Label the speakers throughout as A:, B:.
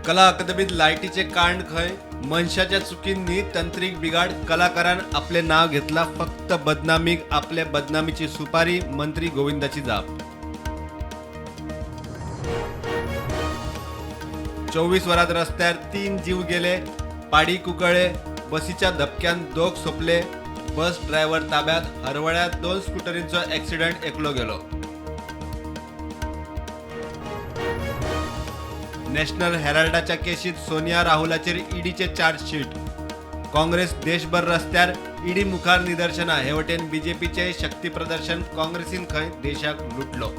A: कला अकादमीत लायटीचे कांड खंय, मनशाच्या चुकींनी तंत्रीक बिघाड, कलाकारान आपले नाव घेतला फक्त बदनामीक, आपले बदनामीची सुपारी, मंत्री गोविंदाची जाप. 24 वरात रस्त्यार 3 जीव गेले, पाडी कुकळे बसीच्या धपक्यान दोग सोंपले, बस ड्रायव्हर ताब्यात, हरवळ्यात 2 स्कुटरींचो ॲक्सिडेंट, एकलो गेलो. नॅशनल हेराल्डाच्या केशीत सोनिया राहुलाचेर ईडीचे चार्जशीट. काँग्रेस देशभर रस्त्यार, ईडी मुखार निदर्शनां. हे वटेन बीजेपीचें शक्ती प्रदर्शन, काँग्रेसीन खंय देशाक लुटलो.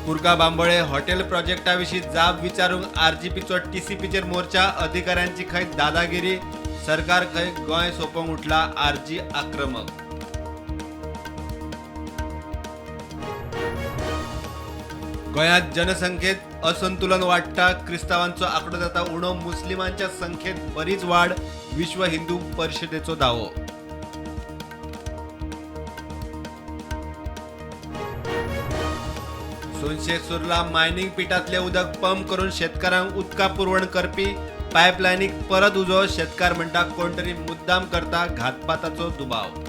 A: कुर्का बांबोळे हॉटेल प्रोजेक्टा विशीं जाब विचारूंक आरजीपीचो टीसीपीचेर मोर्चा. अधिकाऱ्यांची खंय दादागिरी, सरकार खंय गोंय सोंपोवंक उठला, आरजी आक्रमक. गोंयांत जनसंख्येत असंतुलन वाडटा, क्रिस्तावांचो आंकडो जाता उणो, मुस्लिमांच्या संख्येत बरीच वाड, विश्व हिंदू परिशदेचो दावो. सोनशे सुर्ला मायनिंग पिटांतलें उदक पंप करून शेतकारांक उदका पुरवण करपी पायपलायनीक परत उजो, शेतकार म्हणटा कोण तरी मुद्दाम करता, घातपाताचो दुबाव.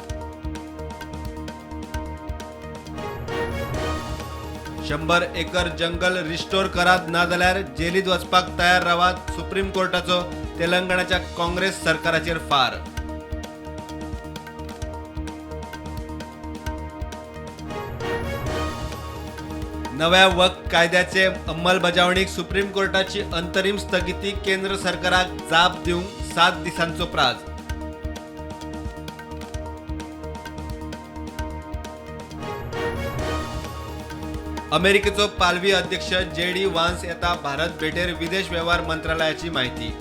A: 100 एकर जंगल रिस्टोर करात, ना जाल्यार जेलीत वचपाक तयार रावात, सुप्रीम कोर्टाचो तेलंगणाच्या काँग्रेस सरकाराचेर फार. नव्या वक्फ कायद्याचे अंमलबजावणीक सुप्रीम कोर्टाची अंतरीम स्थगिती, केंद्र सरकाराक जाप दिवंक 7 दिसांचो प्राज. अमेरिकेचो पालवी अध्यक्ष जे डी वान्स येता भारत भेटेर, विदेश वेव्हार मंत्रालयाची माहिती.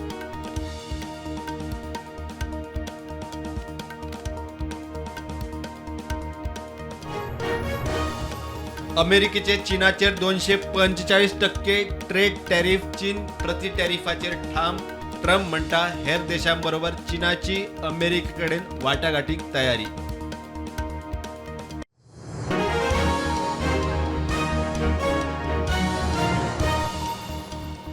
A: अमेरिकेचे चीनाचेर 245% ट्रेड टॅरीफ, चीन प्रति टॅरिफाचेर ठाम, ट्रम्प म्हणटा हेर देशांबरोबर चीनाची अमेरिकेकडेन वाटाघाटीक तयारी.